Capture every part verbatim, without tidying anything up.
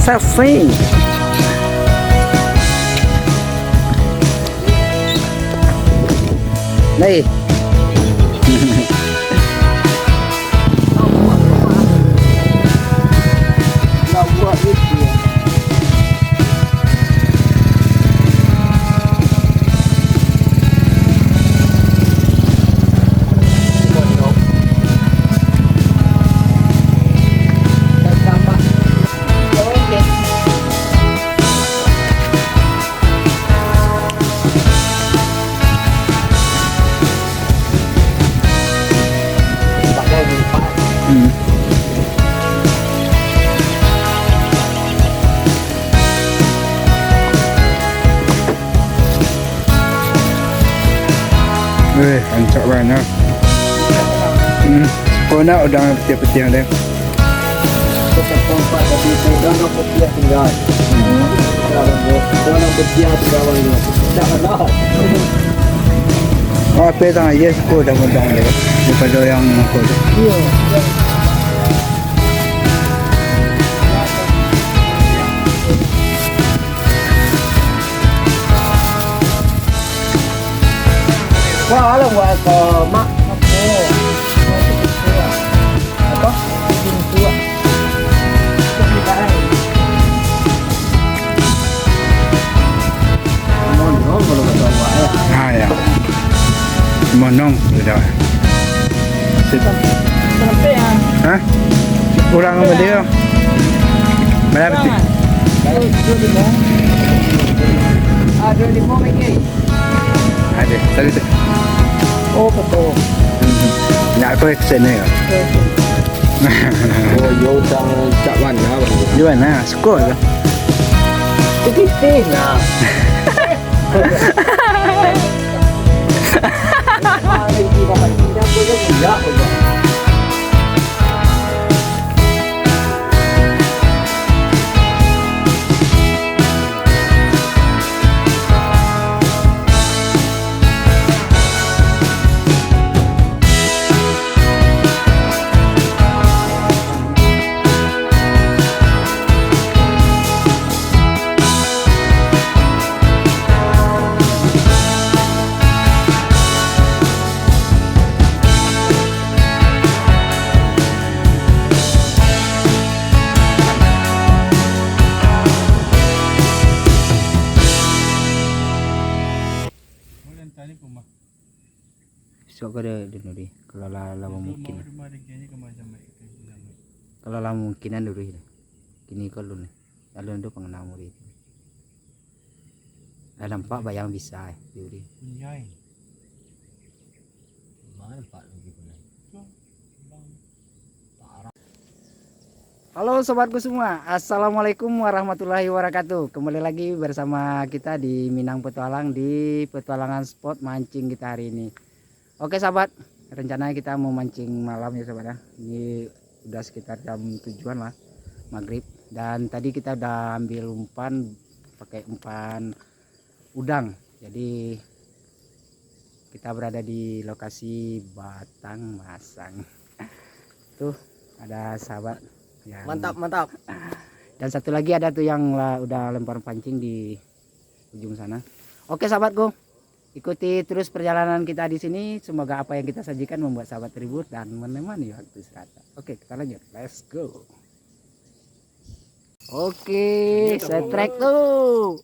Sasing. Lai. Hmm. Weh, rancak bana. Hmm, siko nak udang pitiah-pitiah deh. Wah, ape tangan ye siko udang-udang deh. Daripado yang ko tu. Iyo. Wah, alah, wah, ko, mak. Apo? Monong, kalau kata awak, eh. Ah, ya. Monong, sudah. Sip. Sampai, ah. Hah? Kurang apa dia? Berapa tu? Kurang, ah. Dua lima. Ah, dua lima ringgit. Ada, tadi tu. Oh, betul. Nak aku ke sana ya? Betul. Oh, yo, utang cak mana, Bang? Di mana? Sekolah. Itu Kristin, nah. Besok ka dulu, Ri. Kalau lah, lah mamungkin. Kalau lah mamungkinan dulu, Ri. Kini ko alun, Ri. Alun ado panganamo, Ri. Lah nampak bayang bisa, Ri. Halo sobatku semua, assalamualaikum warahmatullahi wabarakatuh. Kembali lagi bersama kita di Minang Petualang, di petualangan spot mancing kita hari ini. Oke sahabat, rencananya kita mau mancing malam ya sahabat ya. Ini udah sekitar jam tujuan lah, maghrib. Dan tadi kita udah ambil umpan, pakai umpan udang. Jadi kita berada di lokasi Batang Masang. Tuh ada sahabat yang mantap, mantap. Dan satu lagi ada tuh yang la-, udah lempar pancing di ujung sana. Oke sahabatku, ikuti terus perjalanan kita di sini. Semoga apa yang kita sajikan membuat sahabat terhibur dan menemani waktu istirahat. Oke, kita lanjut. Let's go. Oke, setrek tuh.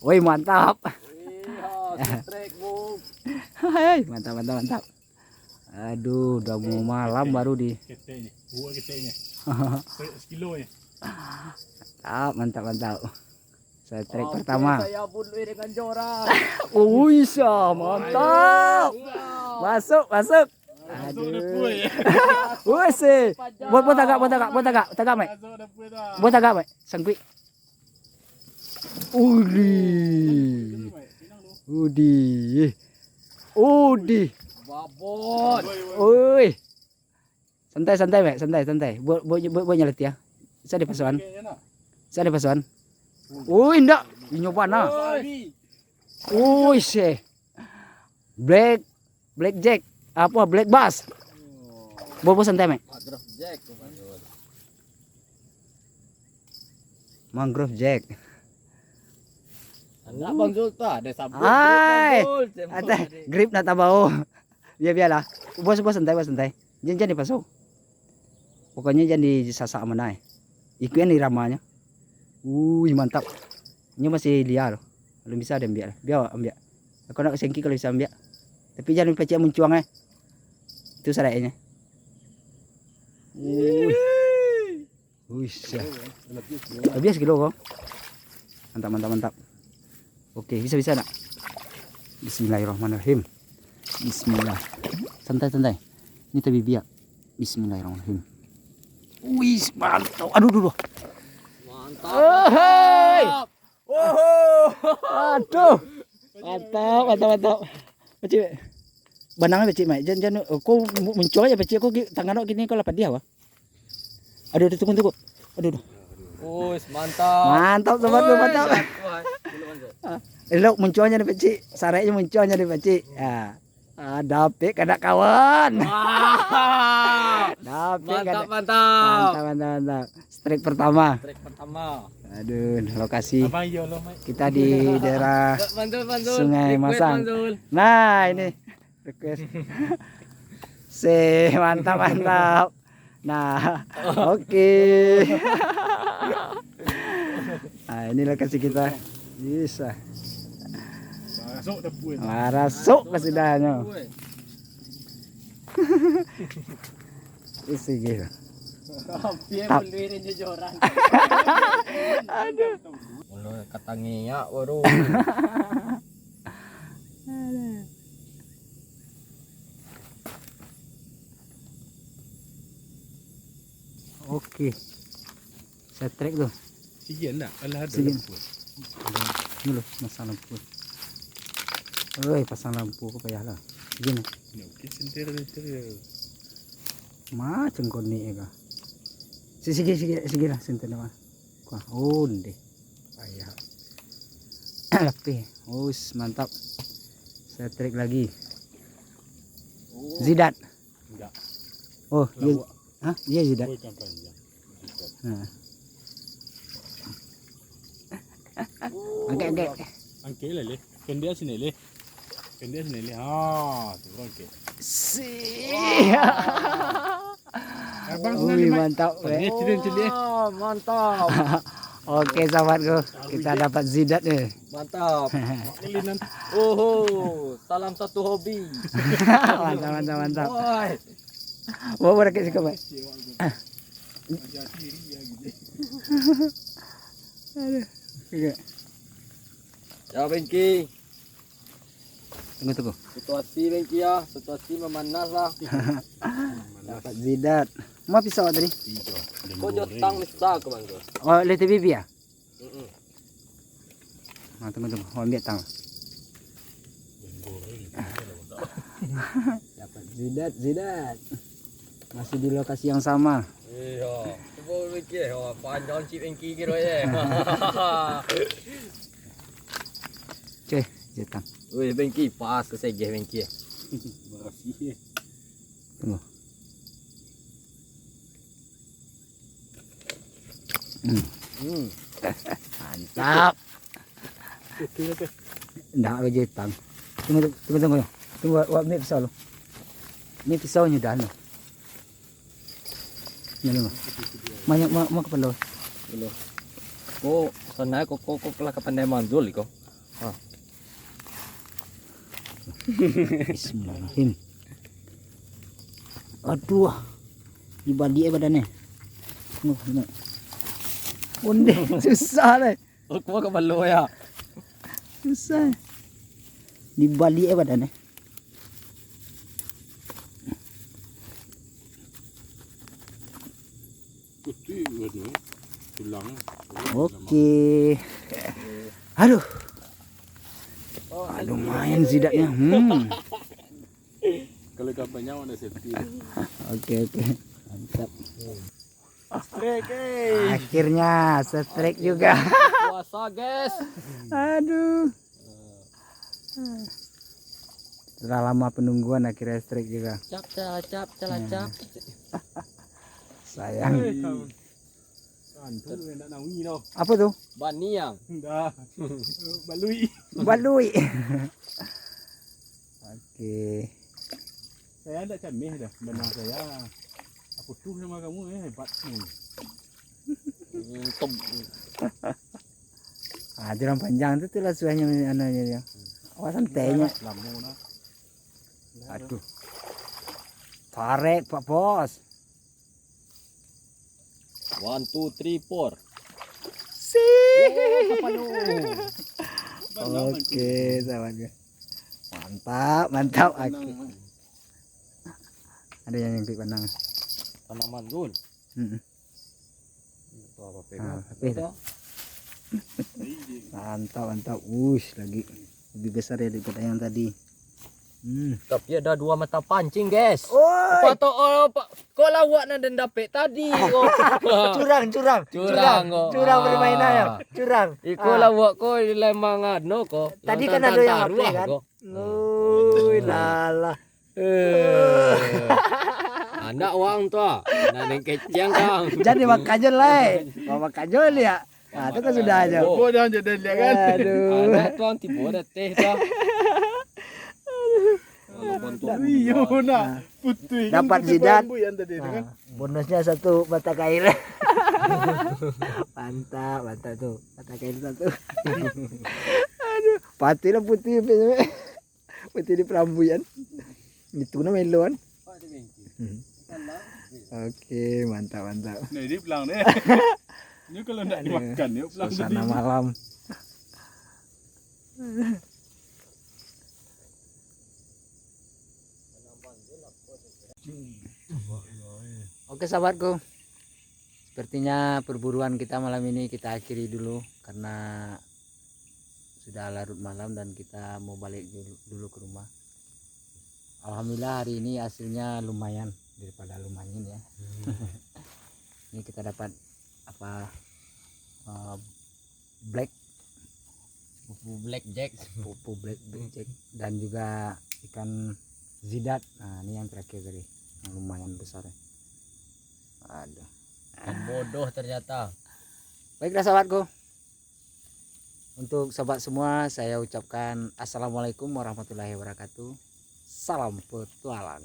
Woi, mantap. Wih, ah, setrek, Bung. Hai, mantap, mantap, mantap. Aduh, udah mau malam baru di. Keteknya, buat keteknya. Se-, sekilo nya. Mantap, mantap, mantap. Setrek pertama. Saya bunuh dengan jorang. Uisa, mantap. Masuk, masuk. Masuk dapur ya. Woi, se. Buat, buat tagak, buat tagak, buat tagak, tagak, Mek. Masuk dapur dah. Buat tagak, Mek. Sangkuik. Udi. Udi. Udi. Babon. Oi. Santai, santai, Mek. Santai, santai. Buat, buat, buat, buat nyeleti ya. Saya di pasuan. Saya di pasuan. Oi, ndak. Inyo panah. Oi, se. Black, black jack. Apa, black bass. Bobo santai, Mek. Jack. Mangrove Jack. Anak Bang Zul tu ada sabun. Hai. Ada grip nak tabao. Biar-biarlah. Bos, bos, santai, bos, santai. Jangan, jangan dipasau. Pokoknya jangan disasak amanah. Ikutin iramanyo. Wih, mantap. Ini masih liar. Belum bisa diambil. Biar awak ambil. Aku nak kesengki kalau bisa ambil. Tapi jangan pacik muncuang eh. Itu saraknyo. Wih. Wih, ya. Lebih sekilo kau. Mantap, mantap, mantap. Oke, bisa, bisa nak. Bismillahirrahmanirrahim. Bismillah. Santai, santai. Ini tabi biak. Bismillahirrahmanirrahim. Wih, mantap. Aduh, aduh, aduh. Mantap. Aduh. Mantap, mantap, mantap. Pacik. Banang pacik, Mak. Jangan, jangan. Oh, kau mu- muncul aja pacik. Kau ki- tangan kau gini kau lah padiah, wah. Aduh, aduh, tunggu, tunggu. Aduh, aduh. Us, mantap. Mantap, sobat, tu, mantap. Wah, dulu, Bang Zul. Elok muncul aja ni pacik. Saraknyo muncul aja ni pacik. Ya. Ah, dapik kada kawan. Wah. Dapik Mantap, kada. Mantap. Mantap, mantap, mantap. Strike pertama. Track pertama. Aduh, lokasi Abang iyo lo, Mat. Kita di daerah Bang Zul, Bang Zul. Sungai Request, Masang. Bang Zul. Nah, ini request. Se mantap, mantap. Nah, oke. Nah, ini lokasi kita. Bisa. Masuk dapur. Marasuk ke sudahnya. Woi. Isi gitu. Hampir Tap. Beli ni jojoran. Mula katangiak baru. Oke. Setrek tu. Sigi nak, alah ada Sigi. Lampu. Dulu masang lampu. Oi, pasang lampu kau payahlah. Gini. Ya, oke, sentir, sentir. Macam konek ya kah. Sigi, sigi, sigi lah sentir mah. Kuah, oh, ndeh. Payah. Lapih. Us, mantap. Setrek lagi. Zidat. Enggak. Oh, iya. Lawak. Hah? Iya, Zidat. Oh, ikan panjang. Nah. Angkat, angkat. Angkat lah, leh. Kendia sini, leh. Kendia sini, leh. Ha, tu angkat. Si. Abang Ui, sini, Mat. mantap. Tadi Eh. Cilin, Cilin. Wah, mantap. Oke, sahabatku, kita dapat Zidat nih. Mantap. Cilin nanti. Oho, salam satu hobi. Mantap, mantap, mantap. Woi. Bawa rakit sikit, Pak. Aduh. Oke. Ya, Bengki. Tunggu, tunggu. Situasi, Bengki, ya. Situasi memanas lah. Dapat Zidat. Mau pisau tadi? Kok jotang bisa ke, Bang, tu? Oh, lihat T V ya? Mm-mm. Nah, tunggu, tunggu. Oh, ambil tang. Dapat Zidat, Zidat. Masih di lokasi yang sama. Iya. Cuba Bengki, oh, panjang cik Bengki kira ya. Ceh, Zidat. Wih, Bengki, pas kesegeh Bengki. Tunggu. Hmm. Hmm. Mantap. Oke, oke. Ndak aja tang. Tunggu, tunggu, tunggu. Tunggu, wak, wak, ambil pisau lu. Ini pisau nyo dah lu. Ini lu. Banyak mau, mau kepala. Dulu. Kok sana kok kok kok lah kapan dia manzul kok. Bismillahirrahmanirrahim. Aduh. Dibalik eh badannya. Nuh, nuh. Onde, susah deh. Oh, kok kepala ya. Susah. Dibalik eh badannya. Putih warna tulang. Oke. Aduh. Aduh, main Zidatnya. Hmm. Kalau kampanye ada safety. Oke, oke. Mantap. Strike, eh. Akhirnya setrek juga. Puasa, guys. Aduh. Setelah lama penungguan akhirnya setrek juga. Cap, cap, cap, cap, cap. Sayang. Antu ndak nawi doh. Apa tu? Baniang. Dah. Balui. Balui. Oke. Saya ndak cameh dah, benar saya. Aku tuh sama kamu, eh, hebat. Hmm. Ah, jurang panjang tu, tu lah suahnya, anunya dia. Awas santainya. Lamo nah. Aduh. Tarik, Pak Bos. One, two, three, four. Sih. Oh, kapalo. Oke, sahabat gue. Mantap, mantap. Oke. Ada yang nyangkut panang. Tanaman tu. Mm-mm. Itu apa, ah, pegang? Apa itu? Mantap, mantap. Ush, lagi lebih besar ya daripada yang tadi. Hmm. Tapi ada dua mata pancing, guys. Oi. Apa tu? Oh, apa? Kok lawak nan den dapek tadi, kok? Curang, curang, curang, kok. Curang permainan, ya. Curang. Iko lawak ko lemang anu ko. Tadi kan ada yang taruah, apa, kan? Oi, lalah. Eh. Anak wang tu, ah. Nak den keceng, Kang. Jadi makan je lah, eh. Mau makan je lah, ya. Ah, tu kan sudah aja. Oh, jangan jadi dia, kan? Aduh. Anak tu nanti bawa dah teh tu. Walaupun tu. Iyo, nak. Putih kan dapat putih jidat. Kelambu yang tadi tu, kan? Ah, bonusnya satu batang kail. Mantap, mantap tu. Batang kail satu. Aduh, patuihlah putih sampai. Mati di perambuian. Itu nah melon. Hmm. Oke, mantap, mantap. Nah, ini pulang deh. Ini kalau ndak dimakan, ya, pulang suasana tadi. Malam. Oke, sahabatku. Sepertinya perburuan kita malam ini kita akhiri dulu karena sudah larut malam dan kita mau balik dulu, dulu ke rumah. Alhamdulillah, hari ini hasilnya lumayan, daripada lumayan ya. Hmm. Ini kita dapat apa, eh, black, pupu black jack, pupu black, black jack, dan juga ikan zidat. Nah, ini yang terakhir tadi, yang lumayan besar ya. Aduh. Bodoh ternyata. Baiklah, sahabatku. Untuk sahabat semua, saya ucapkan assalamualaikum warahmatullahi wabarakatuh. Salam petualang.